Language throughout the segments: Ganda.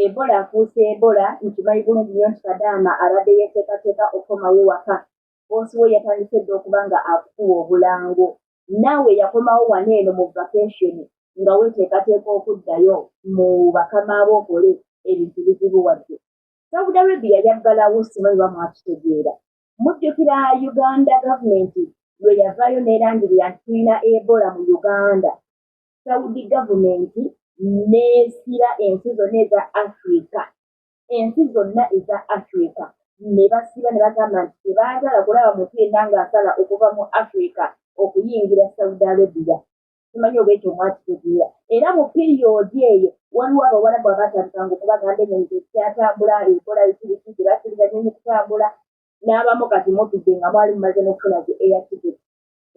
Ebola afuuse Ebola. Nkimanyi bulungi nnyo nti kadaama abadde yeeteekateeka okukomawo waka, boss we yatandise dda okuba nga akukuba obulango. Naawe yakomawo wano eno mu vacation nga weeteekateeka okuddayo mu bakama bo okole, ebintu bizibu wadde. Saudi Arabia yaggalawo, simanyi oba mwakitegeera. Mujjukira Uganda gavumenti lwe yavaayo n'erangirira nti tulina Ebola mu Uganda, Saudi gavumenti n'esiba ensi zonna eza Africa, ensi zonna eza Africa ne basiba ne bagamba nti tebaagala kulaba muntu yenna ng'asala okuva mu Africa okuyingira Saudi Arabia. Simanyi oba ekyo mwakitegeera. Era mu period eyo waliwo Abawalabu abaatandikanga okubagamba ennyonyi tezikyatambula, Ebola biki biki, tebakkiriza nnyonyi kutambula. N'abamu kati mutudde nga mwali mumaze n'okufuna zi air ticket,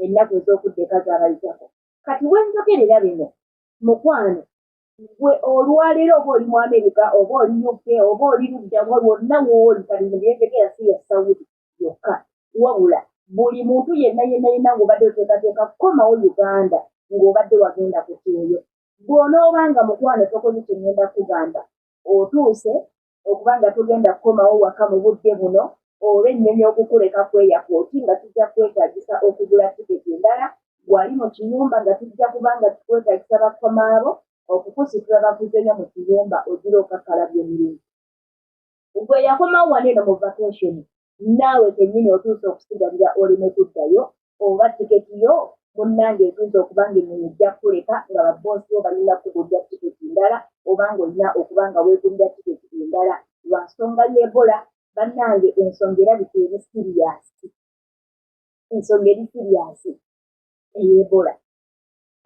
ennaku ez'okudda eka zaabayitako. Kati we njogerera bino, mukwano gwe olwaleero oba oli mu America oba oli UK oba oli ludda wa wonna w'oli, kati bino bye njogera si bya Saudi yokka, wabula buli muntu yenna yenna yenna ng'obadde oteekateeka kukomawo Uganda ng'obadde wagenda ku kyeyo. Bw'onooba nga mukwano tokoze kye ŋŋenda kukugamba, otuuse okuba nga togenda kukomawo waka mu budde buno oba ennyonyi okukuleka ku airport nga kijja kukwetaagisa okugula tiketi endala. Ggwe ali mu kiyumba nga kijja kuba nga kikwetaagisa bakamaabo okukusitula bakuzeeyo mu kiyumba ogira okakkalabya emirimu. Gwe yakomawo wano eno mu vacation, naawe kennyini otuuse okusigalira oleme kuddayo oba tiketi yo munnange etuuse okuba ng'ennyonyi ejja kukuleka nga babboosi bo balina kukugulira tiketi ndala oba ng'olina okuba nga weegulira tiketi endala lwa nsonga y'Ebola. Bannange, ensonga erabika eri serious, ensonga eri serious ey'Ebola.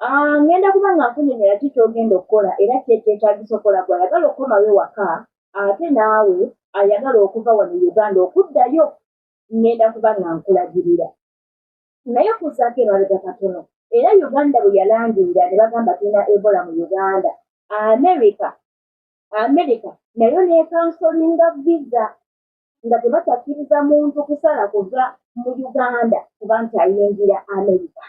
Ah, ngenda kuba nga nkunyonyola ki ky'ogenda okukola era ki ekyetaagisa okukola gwe ayagala okukomawo ewaka ate naawe ayagala okuva wano e Uganda okuddayo, ngenda kuba nga nkulagirira. Naye okuzzaako emabega katono, era Uganda bwe yalangirira ne bagamba tulina Ebola mu Uganda, America America nayo n'ekansolinga visa nga tebakyakkiriza muntu kusala kuva mu Uganda kuba nti ayingira America.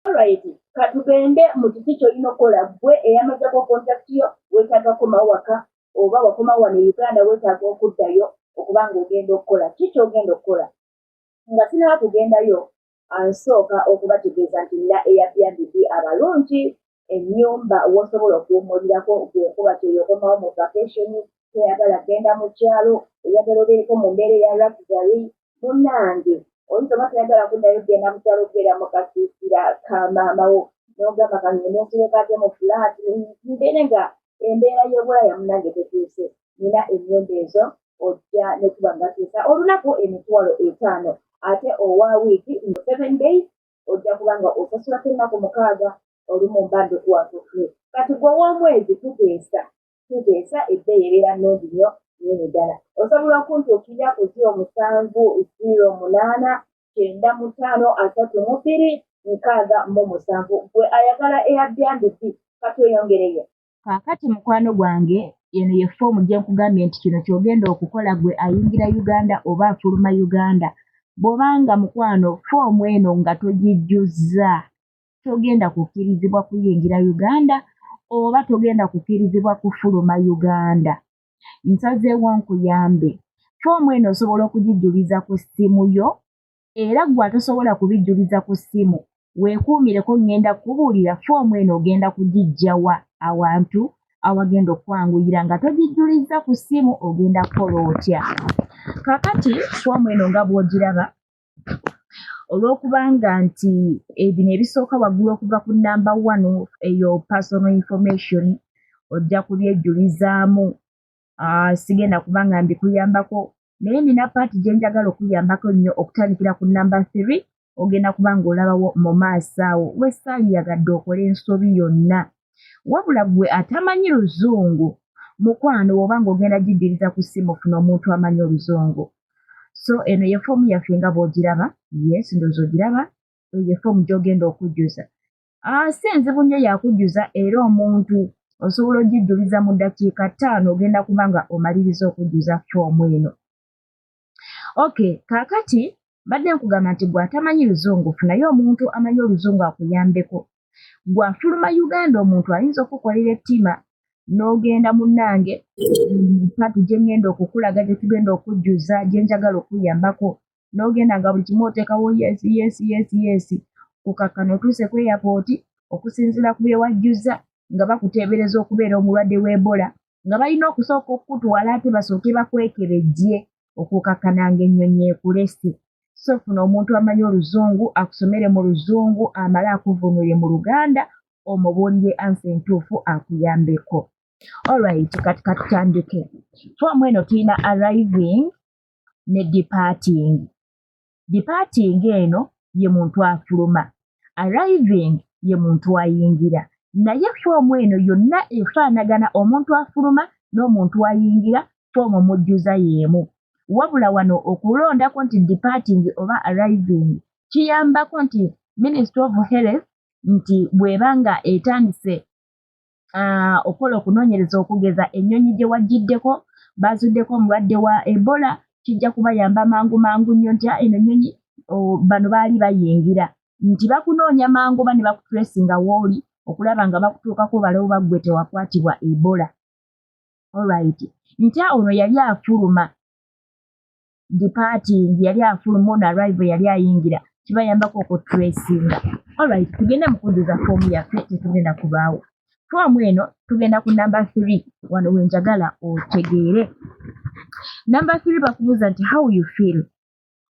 Alright, katugende mu kiki ky'olina okukola ggwe eyamazeko contract yo, weetaaga kukomawo waka oba wakomawo wano e Uganda weetaaga okuddayo okuba ng'ogenda okukola. Ki ky'ogenda okukola? Nga sinaba kugendayo, nsooka okubategeeza nti nina Airbnb abalungi, ennyumba w'osobola okuwummulirako gwe nkuba kyeyo okomawo mu vacation, toyagala kugenda mu kyalo, oyagala obeereko mu mbeera eya luxury. Munnange, oyinza oba toyagala kuddayo kugenda mu kyalo okubeera mu kasiisira ka maama wo n'ogamba kangende nsuleko ate mu fulaati mbeere nga embeera y'e Bulaaya munnange tetuuse. Nina ennyumba ezo ojja ne tuba nga tuusa olunaku 50,000 ate owa wiiki 7 days ojja kuba nga osasulako ennaku 6, olumu mba ndikuwa for free. Kati gwe ow'omwezi tuteesa, tuteesa, ebbeeyi ebeera nnungi nnyo nnyini ddala. Osobola okuntuukirira ku 0708953267 gwe ayagala Airbnb. Katweyongereyo. Kaakati mukwano gwange, eno ye foomu gye nkugambye nti kino ky'ogenda okukola gwe ayingira Uganda oba afuluma Uganda. Bw'obanga mukwano foomu eno nga togijjuzza, togenda kukkirizibwa kuyingira Uganda oba togenda kukkirizibwa kufuluma Uganda. Nsazeewo nkuyambe. Foomu eno osobola okugijjuliza ku ssimu yo era ggwe atosobola kubijjuliza ku ssimu weekuumireko, ŋŋenda kukubuulira foomu eno ogenda kugiggya wa awantu awagenda okukwanguyira nga togijjulizza ku ssimu ogenda kukola otya. Kaakati foomu eno nga bw'ogiraba, olw'okubanga nti bino ebisooka waggulu okuva ku namba one eyo personal information ojja kubyejjulizaamu, sigenda kuba nga mbikuyambako, naye nina part gye njagala okuyambako ennyo okutandikira ku namba 3. Ogenda kuba ng'olabawo mu maaso awo wesaalyagadde okole ensobi yonna. Wabula ggwe atamanyi Luzungu, mukwano, bw'oba ng'ogenda gijjuliza ku ssimu, funa omuntu amanyi Oluzungu. So eno ye foomu yaffe nga bw'ogiraba. Yes, ndowooza ogiraba. Eyo ye foomu gy'ogenda okujjuza. Si nzibu nnyo yakujjuza era omuntu osobola ogijjuliza mu ddakiika 5, ogenda kuba nga omaliriza okujjuza foomu eno. Okay, kaakati mbadde nkugamba nti gwe atamanyi Luzungu, funayo omuntu amanyi Oluzungu akuyambeko. Gwe afuluma Uganda, omuntu ayinza okukukolera ettima. N'ogenda munnange part gye ŋŋenda okukulaga, gye tugenda okujjuza, gye njagala okuyambako, n'ogenda nga buli kimu oteekawo yes, yes, yes, yes. Kukakkana otuuse ku airport, okusinziira ku bye wajjuza nga bakuteebereza okubeera omulwadde w'Ebola, nga balina okusooka okukutwala ate basooke bakwekebejje okukakkana ng'ennyonyi ekulese. So funa omuntu amanyi Oluzungu akusomere mu Luzungu, amale akuvvuunule mu Luganda, omubuulire answer entuufu akuyambeko. Alright, kati katutandike. Foomu eno tulina arriving ne departing. Departing eno ye muntu afuluma, arriving ye muntu ayingira. Naye foomu eno yonna efaanagana, omuntu afuluma n'omuntu ayingira foomu mujjuza y'emu. Wabula wano okulondako nti departing oba arriving kiyambako nti Ministry of Health nti bw'eba nga etandise okukola okunoonyereza, okugeza ennyonyi gye wajjiddeko baazuddeko omulwadde wa Ebola, kijja kubayamba mangu mangu nnyo nti eno ennyonyi bano baali bayingira, nti bakunoonya mangu oba ne bakutracinga w'oli okulaba nga bakutuukako balabe oba ggwe tewakwatibwa Ebola. Alright, nti ono yali afuluma, departing yali afuluma, ono arrival yali ayingira, kibayambako okutracinga. Alright, tugende mu kujjuza foomu yaffe, tetugenda kubaawo. Foomu eno tugenda ku number 3, wano we njagala otegeere. Number 3 bakubuuza nti how you feel,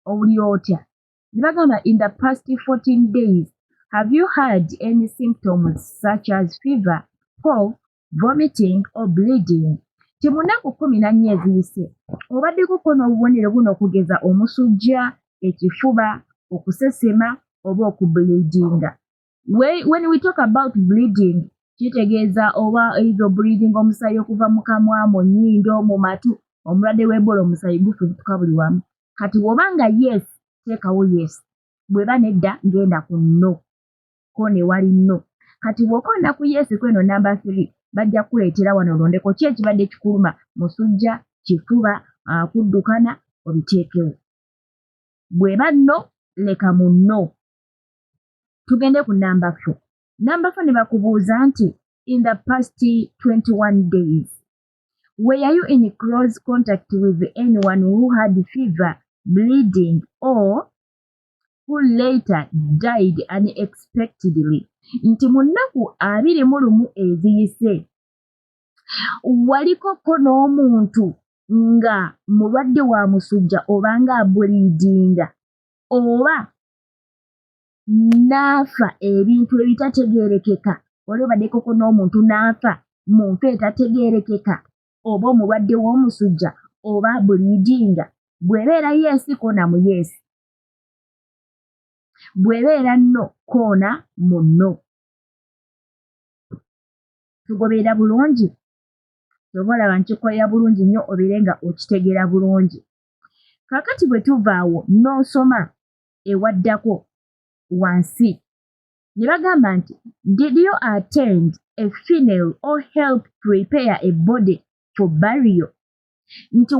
owulira otya? Ne bagamba, in the past 14 days, have you had any symptoms such as fever, cough, vomiting or bleeding? Ti mu nnaku 14 eziyise obaddekoko n'obubonero buno, okugeza omusujja, ekifuba, okusesema oba okubleedinga. When we talk about bleeding, kitegeeza oba either bleeding omusaayi okuva mu kamwa, mu nnyindo, mu matu. Omulwadde w'Ebola omusaayi gufubutuka buli wamu. Kati bw'oba nga yes, teekawo yes. Bw'eba nedda, genda ku no, ko ne wali no. Kati bw'okoona ku yes kweno number 3, bajja kukuleetera wano olondeko ki ekibadde kikuluma: musujja, kifuba, kuddukana, obiteekewo. Bw'eba no, leka mu no. Tugende ku number 4. Number 4 ne bakubuuza nti in the past 21 days, were you in close contact with anyone who had fever, bleeding or who later died unexpectedly? Nti mu nnaku 21 eziyise walikoko n'omuntu nga mulwadde wa musujja oba nga ableedinga oba n'afa ebintu ebitategeerekeka? Wali obaddekoko n'omuntu n'afa mu nfa etategeerekeka, oba omulwadde w'omusujja oba bleedinga? Bw'ebeera yes, koona mu yes. Bw'ebeera no, koona mu no. Tugoberera bulungi? Ky'oba olaba nkikolera bulungi nnyo obeere nga okitegeera bulungi. Kaakati bwe tuva awo n'osoma ewaddako wansi ne bagamba nti did you attend a funeral or help prepare a body for burial? Nti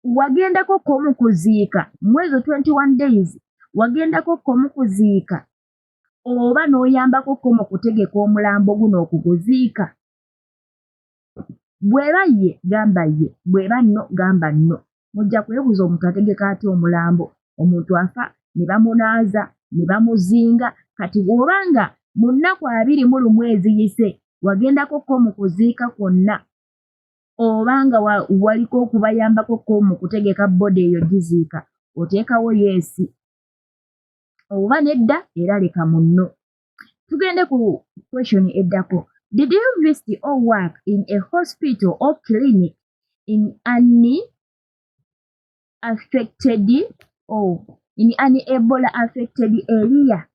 wagendako ko mu kuziika mu ezo 21 days, wagendako ko mu kuziika oba n'oyambako ko mu kutegeka omulambo guno okuguziika? Bw'eba ye, gamba ye. Bw'eba no, gamba no. Mujja kwebuuza omuntu ategeka atya omulambo? Omuntu afa ne bamunaaza ne bamuzinga. Kati bw'oba nga mu nnaku 21 eziyise wagendako ko mu kuziika kwonna oba nga waliko okubayambako ko mu kutegeka body eyo giziika, oteekawo yes. Oba nedda, era leka mu no. Tugende ku question eddako. Did you visit or work in a hospital or clinic in an Ebola affected area?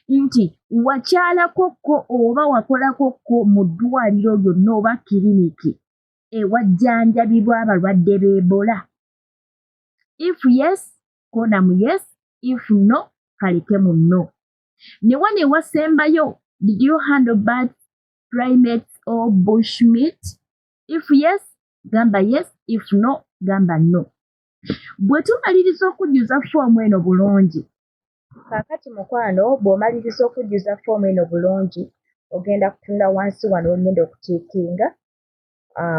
Nti wakyalako ko oba wakolako ko mu ddwaliro lyonna oba kiriniki ewajjanjabibwa abalwadde b'Ebola? If yes, koona mu yes. If no, kaleke mu no. Ne wano ewasembayo, did you handle birds, primates or bush meat? If yes, gamba yes. If no, gamba no. Bwe tumaliriza okujjuza foomu eno bulungi, kaakati mukwano, bw'omaliriza okujjuza foomu eno bulungi, Ogenda kutunula wansi wano wengenda okutiikinga,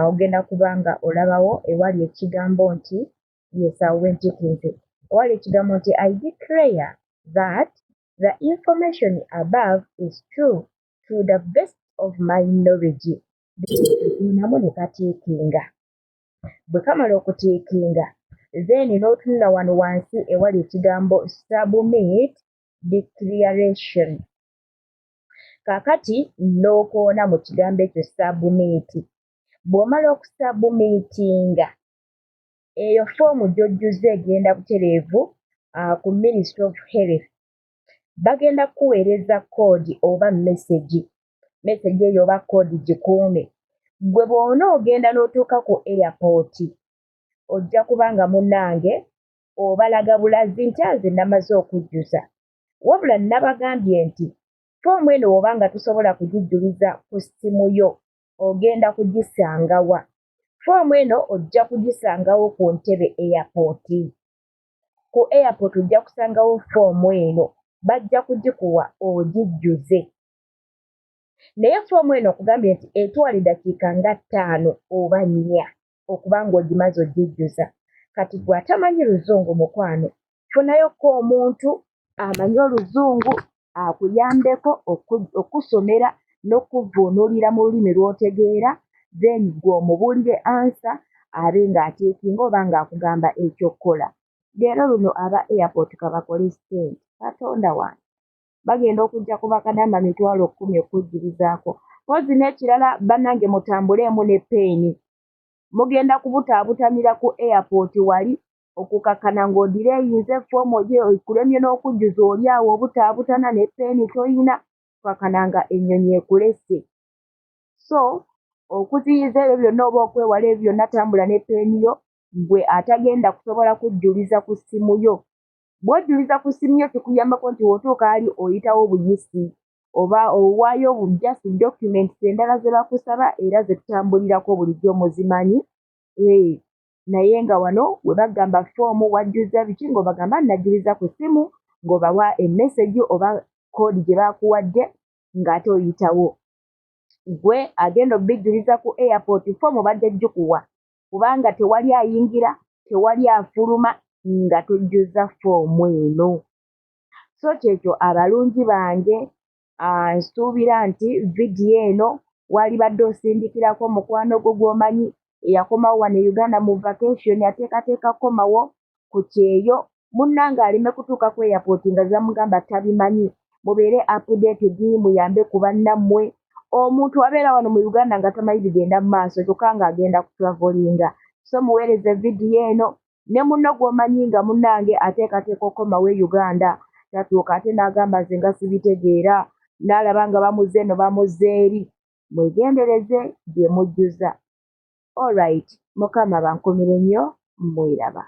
ogenda kuba nga olabawo ewali ekigambo nti, yes, awo wentiikinze, ewali ekigambo nti "I declare that the information above is true to the best of my knowledge." Namu ne katiikinga. Bwe kamala okutiikinga, then n'otunula wano wansi ewali ekigambo "Submit declaration". Kaakati n'okoona mu kigambo ekyo "Submit". Bw'omala okusubmitinga, eyo foomu gy'ojjuzza egenda butereevu ku Ministry of Health. Bagenda kukuweereza code oba message. Message eyo oba code gikuume. Ggwe bw'onoogenda n'otuuka ku airport, ojja kuba nga munnange obalaga bulazi nti nze namaze okujjuza. Wabula nabagambye nti foomu eno bw'oba nga tosobola kugijjuliza ku ssimu yo, ogenda kugisanga wa? Foomu eno ojja kugisangawo ku Ntebe Airport. Ku airport ojja kusangawo foomu eno, bajja kugikuwa ogijjuze. Naye foomu eno okugambye nti etwala eddakiika nga 5 oba 4 okuba ng'ogimaze ogijjuza. Kati ggwe atamanyi Luzungu, mukwano, funayokko omuntu amanyi Oluzungu akuyambeko okusomera n'okuvvuunulira mu lulimi lw'otegeera, then ggwe omubuulire answer, abe ng'atiikinga oba ng'akugamba eky'okkola. Leero luno aba airport kabakole ssente, Katonda wange, bagenda okujja ku bakadama 100,000 okujjulizaako. Mpozzi n'ekirala, bannange, mutambuleemu ne peeni. Mugenda kubutaabutanira ku airport wali okukakkana ng'odireeyinze foomu ekulemye n'okujjuza, oli awo obutaabutana ne peeni toyina, kukakkana nga ennyonyi ekulese. So okuziyiza ebyo byonna oba okwewala ebyo byonna, tambula ne peeni yo. Ggwe atagenda kusobola kujjuliza ku ssimu yo, bw'ojjuliza ku ssimu yo kikuyambako nti w'otuuka ali oyitawo buyisi oba owaayo just documents endala ze bakusaba era ze tutambulirako bulijjo muzimanyi. Naye nga wano we bagamba foomu wajjuza biki, ng'obagamba najjuliza ku ssimu, ng'obawa emessage oba code gye baakuwadde, ng'ate oyitawo. Ggwe agenda obbijjuliza ku airport, foomu bajja gikuwa, kubanga tewali ayingira, tewali afuluma nga tojjuzza foomu eno. So kyekyo, abalungi bange, nsuubira nti vidiyo eno waalibadde osindikirako mukwano gwo gw'omanyi eyakomawo wano e Uganda mu vacation, ateekateeka kukomawo ku kyeyo, munnange aleme kutuuka ku airport nga zamugamba tabimanyi. Mubeere updated, muyambe ku bannammwe. Omuntu abeera wano mu Uganda nga tamanyi bigenda mu maaso, kyokka ng'agenda kutravelinga. So muweereze vidiyo eno ne munno gw'omanyi nga munnange ateekateeka okukomawo e Uganda, tatuuka ate n'agamba nze nga sibitegeera, n'alaba nga bamuzze eno, bamuzza eri. Mwegendereze bye mujjuza. Alright, Mukama bankumire nnyo, mweraba.